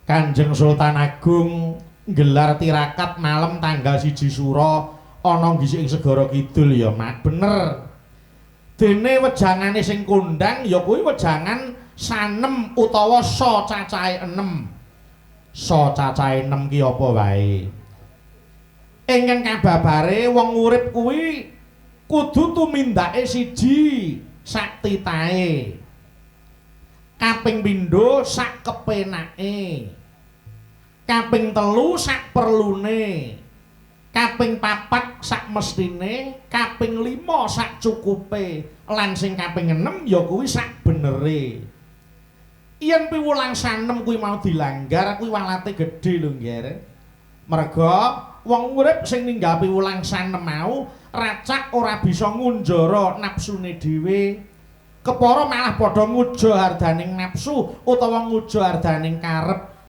Kanjeng Sultan Agung nggelar tirakat malam tanggal 1 Sura ana ngisik ing Segara Kidul ya, Mak. Bener. Dene wejangane sing kondhang ya kuwi wejangan sanem utawa sa cacahe 6. Sa cacahe 6 ki apa wae? Ingkang kababare wong urip kuwi kudu tumindake siji sak titahe. Kaping pindho sak kepenake. Kaping telu sak perlune. Kaping papat sak mestine, kaping 5 sak cukupe, lan sing kaping 6 ya kuwi sak benere. Yen piwulang sanem kuwi mau dilanggar kuwi walate gedhe lho, Ngger. Merga wong urip sing ninggal piwulang sanem mau racak ora bisa ngunjara napsune dhewe. Kepara malah padha nguja hardaning nafsu utawa nguja hardaning karep.